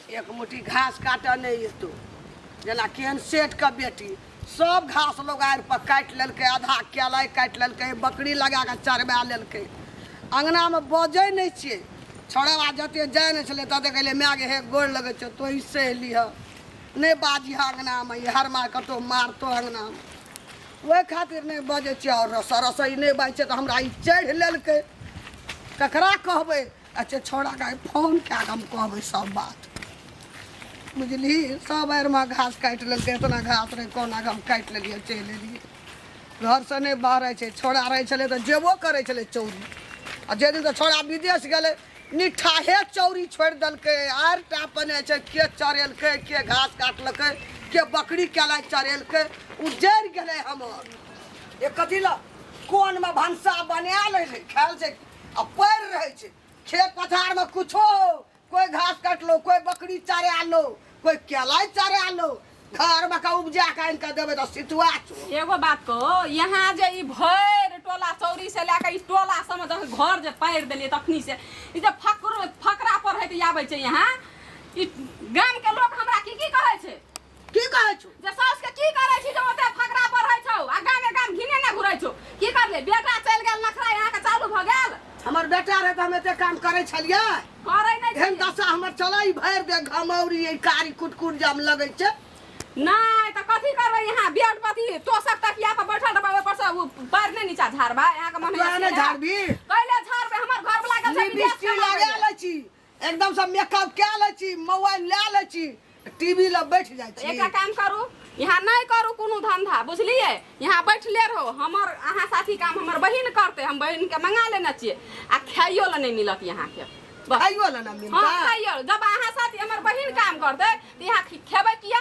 एक मुट्ठी घास काटऽ नहि एतौ। जेना केहन सेठके बेटी सब घास लोग आड़ि पर काटि लेलकै, आधा केलाइ काटि लेलकै, बकरी लगा कऽ चरबा लेलकै। अङ्गनामे बजै नहि छियै। छौड़ाबा जते जाइ नहि छलै तते कहलियै, माय गे, हे गोर लगै छौ, तोही सहि लिहऽ, नहि बाजिहऽ अङ्गनामे, ई हरमा कतहु मारतौ अङ्गनामे। ओहि खातिर नहि बजै छियै। आओर रस रस ई नहि बाजै छै तऽ हमरा ई चढ़ि लेलकै। ककरा कहबै? अच्छा, छौड़ाके आइ फोन कए कऽ हम कहबै सब बात, बुझलिही? सब आरिमे घास काटि लेलकै। एतना घास रहै, कोना कऽ हम काटि लेलियै, चलि एलियै। घरसँ नहि बहरै छै। छौड़ा रहै छलै तऽ जेबो करै छलै चौरी, आ जे दिन तऽ छौड़ा विदेश गेलै, निठाहे चौरी छोड़ि देलकै। आरि टापने छै, के चरेलकै, के घास काटलकै, के बकरी केलाइ चरेलकै, उजड़ि गेलै हमर। एक कथी लए कोनमे भनसा बना लै छै, खायल छै आ पड़ि रहै छै। खेत पथारमे कुछो हो, कोइ घास काटलो, कोइ बकरी चरा लो, कोइ केलाइ चरा लो, घरमे का उपजा के आनि कऽ देबै तऽ सितुआ छौ। एगो बात कहो, यहाँ जे ई भरि टोला चौरी से लए कऽ ई टोला सबमे जखन घर जे पारि देलियै तखनी से ई जे फकर फकरा पढ़ैत आबै छै यहाँ, ई गाम के लोक हमरा की की कहै छै? की कहै छौ? जे साउस के की करै छी जे ओते फकरा पढ़ै छौ आ गामे गाम घिने ने घुरै छौ? की करले, बेटा चलि गेल, नखरा यहाँ के चालू भऽ गेल। हमर बेटा रहै तऽ हम एते काम करै छलियै? करै नहि एहन छलियै। दशा हमर चलै भरि दे घमौरी ई कारी कुटकुट जाम लगै छै। नहि तऽ कथी करबै? यहाँ बेड पति तोसक तकिया पर बैठल रहबै, ओहि पर से उ पैर नहि नीचा झाड़बै? यहाँ के मन तोरा नहि झाड़बी? कैले झाड़बै? हमर घर वाला गेल छै विदेश लिपस्टिक कमाबै लगा लए। लै छी, एकदम से मेकअप कए लै छी, मोबाइल लए लै छी, टीवी लग बैठ जाइ छी। एकटा काम करू, यहाँ नहि करू कोनो धंधा, बुझलियै? यहाँ बैठले रहो। हमर अहाँ साथी काम हमर बहिन करतै, हम बहिन के मंगा लेने छियै। आ खाइयो लए नहि मिलत यहाँके, बस। खाइयो लए ना हँ मिलतै? खाइयो जब अहाँ साथी हमर बहिन काम करतै तऽ यहाँ खेबै किया?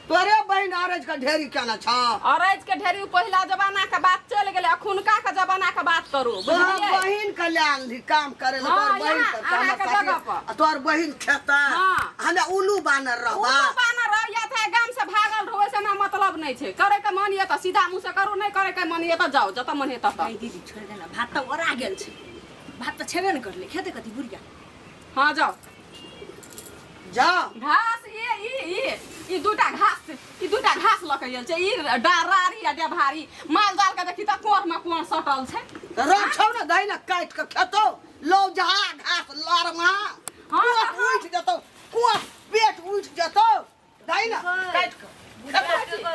तोरे बहिन अरज के ढेरी केने छ। अरज के ढेरी पहिला जमाना के बात चलि गेलै, अखुनका के जमाना के बात करू, तोहर बुझलियै? बहिन के लए आनली काम करे ला? हाँ, तोहर बहिन यहाँ करतै हमर अहाँके साथी? जगह पर। आ तोहर बहिन खेतै? हाँ। हमे उल्लू बानर रहबा? उल्लू बानर रह या चाहे गाम से भागल रहो, ओहिसे हमरा मतलब नहि छै। करे के मन ये तऽ सीधा मुँह से करू, नहि करे के मन ये तऽ जाउ जतऽ मन हे ततऽ। नहीं दीदी, छोड़ देना, भात तऽ ओरा गेल छै, भात तऽ छेबे ने करले, खेते कथी बुढ़िया? हँ, जाउ। जा। घास ये ई ई ई दूटा घास, ई दूटा घास लऽ के गेल छै। ई डारारी आ देभारी माल जाल के देखी तऽ कोर में कोर सटल छै। रख छौ ने, दही ने काटि के खेतौ लौ जहा घास लरमा। हाँ, कोख हाँ। उठि जेतौ, कोख पेट उठि जेतौ, दही ने काटि के खेतौ,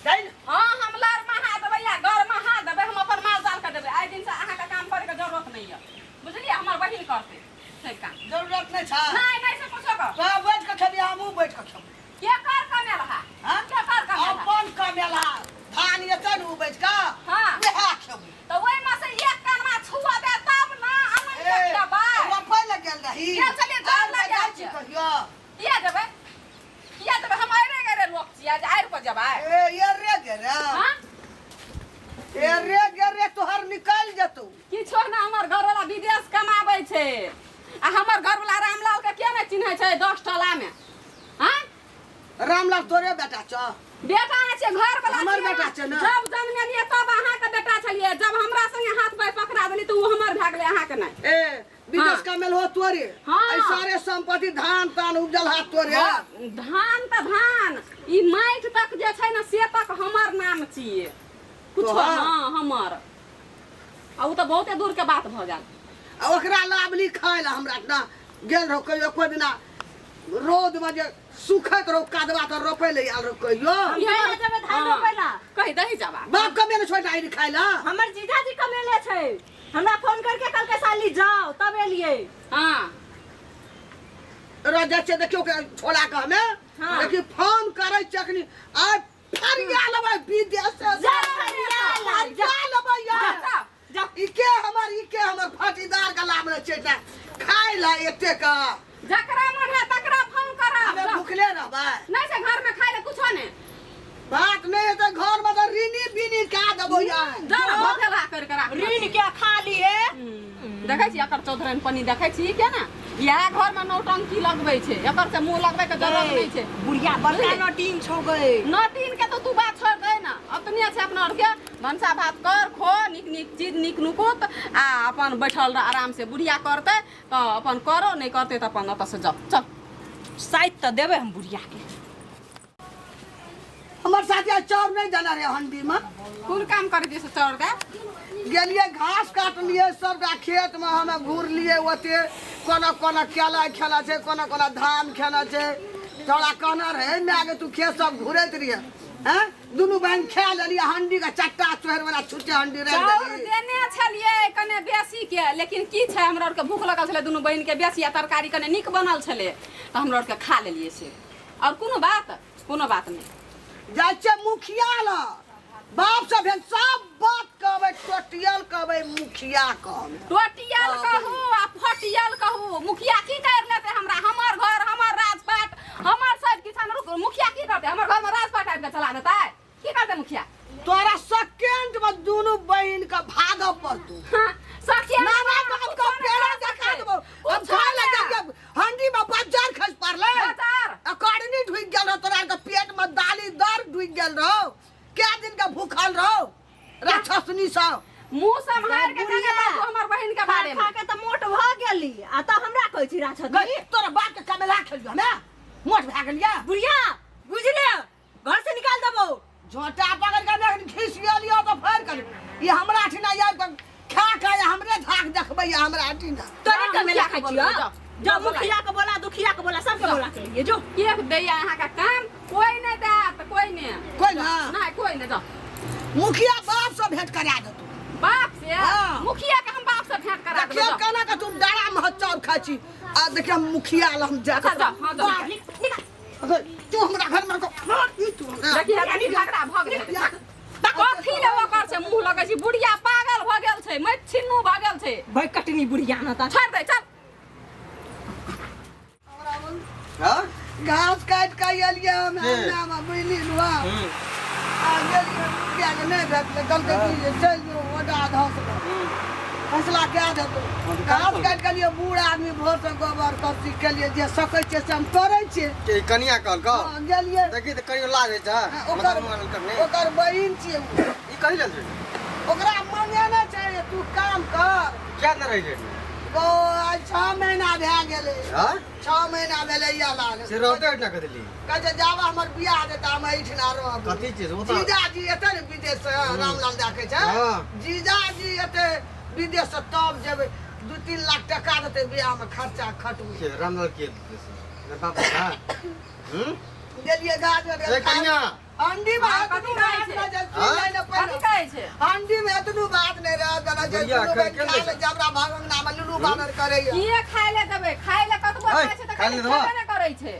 दही ने। हाँ, हम लर महा देबै या गर महा देबै, हम अपन माल जाल के देबै। आइ दिन से अहाँके काम करे के जरूरत नहीं है, बुझलियै? हमर बहिन करतै से काम। जरूरत नहीं छै? नहीं, नहीं से कुछो कर। तो बैठ के खेबी, हमहूँ बैठ के खेबै। के कर कमेल हा? हाँ? के कर कमेल हा? अपन कमेला धान एतै ने उपजि कऽ, हाँ। वएह खेबै। तऽ ओहिमे से एक कनमा छुआ दे तब ने अमन के ए, खेबै। रोपै लए गेल रही? गेल छलियै, जल आर लए जाइ गेल छी छियै। कहियो? किया जेबै, किया जेबै? हम आइरे गेरे लोक छियै जे आइर पर जेबै? ए, एर्रे गेरे। हाँ? एर्रे गेरे तोहर निकलि जेतौ। किछो ने, हमर घरवाला विदेश कमाबै छै आ हमर घरवाला रामलाल के के नहि चिन्है छै 10 टोला में? हाँ? रामलाल तोरे बेटा छौ? बेटा नहि छै, घर वाला। हमर बेटा छै ने। जब जन्मेलियै तब अहाँके बेटा छलियै, जब हमरा संगे हाथ पैर पकड़ा देली तऽ ओ हमर भए गेलै, अहाँके नहि। ए, विदेश हाँ। कमेल हो तोरे? हाँ। ऐ सारे संपत्ति धान तान उपजल हाथ तोरे? हाँ, धान तऽ धान, ई माटि तक जे छै ने से तक हमर नाम छियै कुछो। तोहर? हाँ, हमर। आ ओ तऽ बहुते दूर के बात भऽ गेल। आ ओकरा लाबली खाय ला हमरा ना गेल रहो कहियो? एको दिना रौद में जे सुखैत रहो कादवा तऽ रोपै ले आयल रहो कहियो? हम कहिया जेबै धान हाँ। रोपै ला? कहि दही जवाब। बाप कमे ने छोड़ि आइ खाय ला। हमर जीजाजी कमेले छै, हमरा फोन करके कहलकै साली जाओ, तब एलियै। हाँ। रह जाइ छियै, देखियौ के छोड़ा के हमे। हाँ। देखी फोन करै छियै अखनी, आइ फरिया लेबै विदेश से। जा, फरिया ला, जा। फरिया लेबै यार। जा, जा। ई के हमर, ई के हमर फटीदार गला में छै ता खाय ला एते का। जकरा मन है तकरा फोन करब। हमे जा। भुखले रहबै? नहि छै घर में खाय ले कुछो नहि। बात नहीं है तो घर में तो ऋणी बीनी का देबो यार। जा ने, भोखेला कर के राख। ऋण के खा लिए। देखै छी एकर चौधरन पनी, देखै छी के ना इएह घर में नौटंकी लगबै छै, एकर से मुंह लगबै के जरूरत नहीं छै। बुढ़िया बड़का नटीन छौ गई। नटीन के तो तू बात छोड़ दे ना, अपने छै अपना आर के भनसा भात कर खो, नीक नीक चीज नीक नुकुत आ अपन बैठल रह आराम से। बुढ़िया करतै तऽ अपन करो, नहीं करतै तऽ अपन ओतऽ से जाओ, चल। साइत तऽ देबै हम बुढ़िया के। हमर साथिया चाउर नहीं देना रे हंडी में। कोन काम करै छियै से चाउर के? गेलिए घास काटलिए सबटा खेत में, हमे घुरलिए ओते कोना कोना केला खेला छै, कोना कोना धान खेला छै। तोरा कहना रहे माय के तू खेत सब घुरैत रहिए हैं, दुनू बहन खा लेलिए हंडी के चट्टा चोहर वाला छुट्टे हंडी रख चाउर देलिए। देने छलियै कने बेसी के, लेकिन की छै हमरा आरके भूख लगल छलै दुनू बहिन के बेसी आ तरकारी कने नीक बनल छलै तऽ हमरा आरके खा लेलियै से। और कोनो बात? कोनो बात नहि। जाइ छियै मुखिया लग, बाप से भेल सब बात कहबै, टोटियल कहबै मुखिया कहबै। टोटियल कहू आ फटियल कहू, मुखिया की कर लेतै हमरा? हमर घर, हमर राजपाट, हमर सब किसान। रुक, मुखिया की करतै? हमर घर में राजपाट आबि के चला देतै? की करतै मुखिया? तोरा सेकेंड में दुनू बहिन के भागऽ पड़तौ। हाँ, सखिया नाना बाप के पेड़ा देखा देबो। अब खाय लग जा, हंडी में बज्जर खस पड़लै, बज्जर। आ करनी ढुकि गेल रहो तोरा के पेट में, दाली दर ढुकि गेल रहो, कै दिन के भूखल रहो राक्षसनी सब। मुंह सम्हार के कने बाजू हमर बहिन के बारे में। खा के तऽ मोट भऽ गेली आ तऽ हमरा कहै छी राक्षसनी। गई तोरा बाप के कमेला खेलियो, हमे मोट भए गेलियै। बुढ़िया बुझले घर से निकाल देबो। झोटा पकड़ के देख घिस गेलियो तऽ फेर कर ई हमरा ठिना आबि कऽ खा के हमरे धाक देखबै हमरा ठिना। तोरे कमेला खाइ बोलबै, छियो। जाओ। जो मुखिया के बोला, दुखिया के बोला, सबके बोला के लिए जो। के दैया अहाँके काम? कोई नहीं देत, कोई नहीं। कोई ना? नहीं, कोई नहीं। जाओ। मुखिया बाप से भेंट करा देतौ। बाप से? हाँ। मुखिया के हम बाप से भेंट करा देबै। देखियो जाओ। केना के तू डारा में चाउर खाइ छी आ देखियो हम मुखिया ल हम जा अच्छा, जाओ, हाँ, जाओ। निकाल। तू हमरा घर में ई तू हमरा देखिए कनी झगड़ा भऽ गेल। कथी ले ओकर छै मुंह लगै छै? बुढ़िया पागल भऽ गेल छै, मति छिन्नू भऽ गेल छै। भाई कटनी बुढ़िया न तऽ छोड़ दे, चल। हाँ? घास काटि के एलियै हम के? अंगना में, बुझली नुआ? आ गेलियै मुखिया के नहि भेटलै, कहलकै की जे चलि जो ओडा धस फैसला कए देतौ। घास काटि के एलियै, बूढ़ आदमी भोर से गोबर करसी केलियै, जे सकै छियै से हम करै छियै। के ई कनिया कहलकौ? हँ, गेलियै। देखी तऽ कहियो लाज होइ छै? हँ, ओकर मदन मोहन करने। ओकर बहिन छियै उ। ई कही लेल छै? ओकरा मंगेने छै जे तू काम कर। किया नहि रहै छै? गो आइ 6 महीना भए गेलै। हाँ? 6 महीना भेलै या लाल। से रहते एहिठिना कऽ देली? कहै छै जाबे हमर बियाह देता हम एहिठिना रहब। कथी चीज? ओ तऽ जीजाजी एतै ने विदेश से, रामलाल दा कहै छै। हाँ। जीजाजी एतै विदेश से तब जेबै, 2-3 लाख टका देतै बियाह में खर्चा खटबै। के रामलाल के देतै से? ने बाप रे, हम्म? गेलियै गाछ में। ए कनिया। हंडी में हाँ, एतनू कथी कहै बात छै? नहि छै, हाँ? सुन ले कथी पहिले। कहै छै? हंडी में एतनू बात नहि रहत देना छै, बुढ़िया दुनू खा बहिन के खा लै ले छै। जबरा भागंगना में लुलू बानर करैया। किए खाय ले देबै? खाय ले कतबो ऐ, खाय छै तऽ खाय ले कहै छै देबा? खेबे नहि करै छै।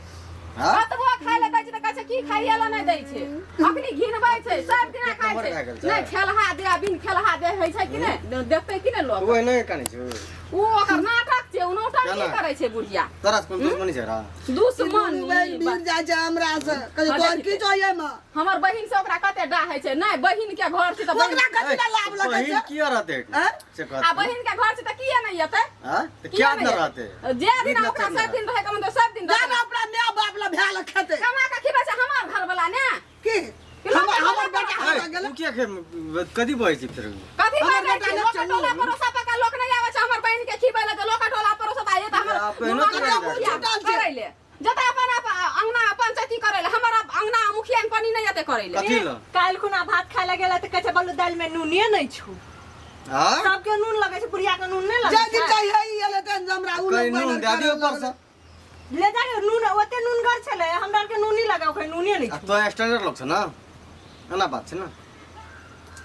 हाँ? कतबो खाय ले दै छै तऽ कहै छै की खाइए ले नहि दै छै। अखनी घिनबै छै, सब दिना खाय नम्बर छै। भए गेल छै। नहि खेलहा दे आ बिन खेलहा दे होइ छै कि नहि? देखतै कि नहि लोक? तू ओहिना कानै छौ। ओ ओकर नाटक छै, ओ नाटक की केना? करै छै बुढ़िया? तोरा से कोन दुश्मनी छै रा? दुश्मनी दुनू बहिन भिड़ जाइ छै हमरा से, कहै हाँ, तोहर देखी की छौ एहिमे? हमर बहिन से ओकरा कते डाहै छै। नहि बहिन के घर छै तऽ बहिन ओकरा कथी लए लाभ लगै बहिन छै? किया रहते? आँय? से आ कहत। बहिन के घर छै तऽ किया नहि एतै? हाँ? तऽ किया किया नहि नहि एतै? रहते? जे दिन बीत ओकरा न सब दिन रहै के मन तऽ सब दिन जा रहतै। ने अपना माय बाप लए भए लए खेतै। कमा के खिबै छै हमर घर वाला ने। की? कि लोक हमर के हमर टोला बेटा ऐ, हमरा गेलै। तू किया खे कथी बहै छी फेर? कथी हमर बाजै बेटा छी? नहि लोक छै टोला उ। पड़ोसा पका लोक नहि आबै छै हमर बहिन के खिबै लए, जे लोक टोला पड़ोसा तऽ आइए तऽ हमर आ, पहिनो नुआ करै घर जाइ मुखिया छै। करै ले। जतऽ अपन अपन अंगना पंचायती करै ले, हमर अंगना मुखिया मे पानी नहि एतै करै ले। कथी लए? काल्हि खुना भात खाय लए गेलै तऽ कहै छै बल्लू दालि में नूने नहि छौ। हाँ? सबके नून लगै छै, बुढ़िया के नून नहि लगै जाहि दिन छै। चाहिए ई एलै तहन हमरा उ कहीं लोग नून बैनर दए दियौ करऽ ऊपर से। लगलै। ले जाके नून ओते नूनगर छलै, हमरा आरके नून नहि लगाउ, कहै नूने नहि आ छौ। तो स्टैंडर्ड लोग छ ना, एना बात छै ना।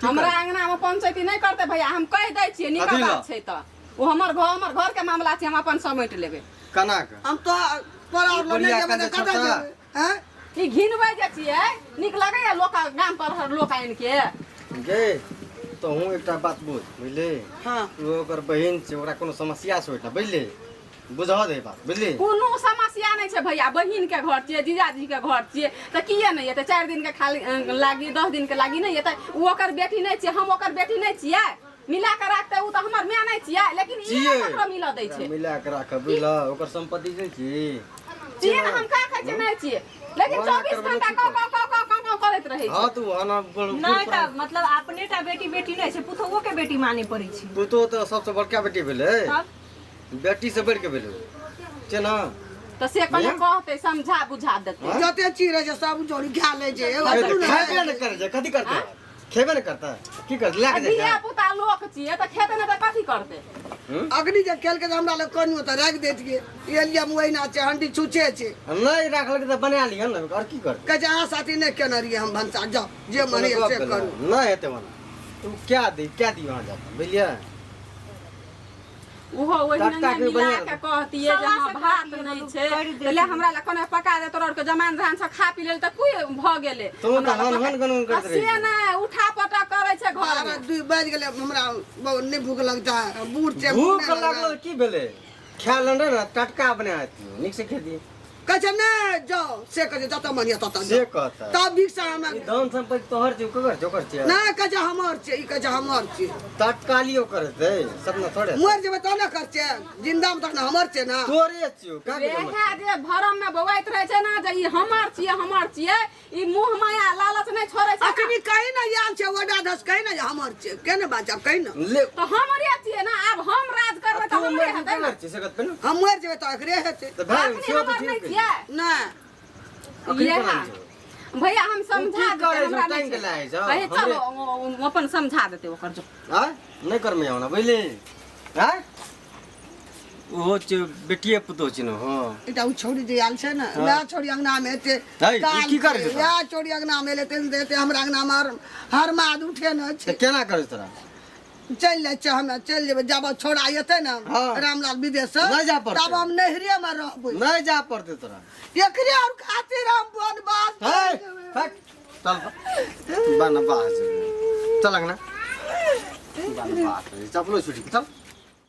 की हमरा करबै? अंगना में पंचायती नहि करतै भैया, हम कहि दै छियै। नीक कथी लए? बात छै तऽ ओ हमर घर, हमर घर के मामला छै, हम अपन समेट लेबै। केना के? हम तो तोरा और लग नहि बुढ़िया जेबै तऽ कंजर कतऽ छोटा। जेबै? हैं? ई घिनबै जे छियै, नीक लगैया लोक गाम पर हर लोक आनि के? गे तहूँ एकटा बात बुझ, बुझली? हाँ। ओ ओकर बहिन छै, ओकरा कोनो समस्या छै ओहिठाम, बुझली? बुझऽ दे बात, बुझली? कोनो समस्या नहि छै भैया, बहिन के घर छियै, जीजाजी के घर छियै तऽ किए नहि एतै? 4 दिन के खाली लागी, 10 दिन के लागी नहि एतै? ओ ओकर बेटी नहि छियै? हम ओकर बेटी नहि छियै? मिला के राखतै ओ तऽ हमर माय नहि छियै? लेकिन ई छियै। नहि ककरो मिलऽ दै छै। मिला के राख, बुझल? ओकर संपत्ति नहि छी। छियै ने, हम का कहै छियै नहि छियै, लेकिन ओना 24 करबै घंटा की कौ कौ कौ कौ कौ कौ करैत रहै छै। हाँ तू ओना बोल। नहि तऽ मतलब अपने टा बेटी बेटी नहि छै, पुतहुओ के बेटी माने पड़ै छै। पुतोह तऽ सबसँ बड़का बेटी भेलै। तब बेटी से बढ़ि के भेलै छै ना। तऽ से कने कहतै, समझा बुझा देतै। जते चीज रहै छै सब जोड़ी खा लै छै, एगो हे, तऽ दुनू खेबे ने करै छै, कथी करतै? खेबे ने करतै, की करतै? लए के जाइ धिया छै। पुता लोक छियै तऽ खेतै ने तऽ कथी करतै? अग्नि जे केलकै तऽ हमरा लग कनियो तऽ राखि दैतियै। एलियै हम ओहिना छै, हंडी छुछे छै। नहि राखलकै तऽ बना लिहन ने, आओर की करतै? कहै छै अहाँ साथी नहि केने रहियै हम भनसा, जाउ जे मन होइए से करू। नहि हेतै ओना, तू क्या दी क्या दी वहाँ जाके, बुझलियै? ओहो ओहिना टटका के मिला बढ़िआँ। के कहतियै जे सवा हँ से भात कहतियै, नहि बोलू, छै करि तऽ ले हमरा लए कने पका दे, तोरा आरके जमान जहान से खा पी लेल तऽ कोई भऽ गेलै। तू तऽ हमरा लए हन पका- हन गन करैत आ रहै से छी। नहि उठा पटक करै छै घर 12 2 बाजि गेलै, हमरा बहुत नहि भूख लगता है, बूढ़ छै। भूख नहि लागल की भेलै? खाय लेने ने टटका बना हेतियै, नीक से खेती। कहै छै नहि जाउ, से कहै छै जतऽ मन यऽ ततऽ से जाउ। कहता। तब भिक्षा हमरा ई धन सम्पत्ति तोहर छै, ककर छै? ओकर छै। नहि, कहै छै हमर छै, ई कहै छै हमर छै। तत्कालियो करतै सब ने थोड़े। मरि जेबै तब ने करतै, जिन्दामे तखन हमर छै ने। तोरे छियौ का के? वएह जे भरम में बौआइत रहै छै ने जे ई हमर छियै हमर छियै, ई मुँह माया लालच नहि छोड़ै छै ने। अखनी कही ने आयल छै ओडा धस, कही ने जे हमर छै, के ने बाजब, कही ने। ले तऽ हमरे छियै ने, आब हम राज करबै तू तऽ हमरे मरि हेतै ने। केकर छै से कहत ने? हम मरि जेबै तऽ एकरे हेतै। तऽ भाय अखनी से तऽ हमर नहि ठीक। छियै। नहि। अखनी इएह कोना छै? भैया हम समझा की देतै, करै छौ? हमरा नहि टाँगि के छै। लाए छौ? कहे चलो हमरे- ओ अपन समझा देतै ओकर जो। आँय नहि करमे आउना, बुझली? आँय ओहो छै, बेटिए पुतोह छै ने। हँ। एकटा ओ छौड़ी जे आयल छै ने, वएह छौड़ी अंगना मे एते है, ई काल की करै छै छै, वएह छौड़ी अंगना मे एलै तेहन एते हमरा अंगना मे हर माद उठे ने तऽ छै। केना करै छै तोरा? चलि जाइ छै, हमे चलि जेबै जब छौड़ा एतै ने हाँ। रामलाल विदेश से, नहि जाय पड़तै। तब हम नैहरे मे रहबै। नहि जा पड़तै तोरा। एकरे और खातिर हम वनवास है चलि जेबै। फक चल बनवास चल अंगना, बनवास चपलो छुटी, चल।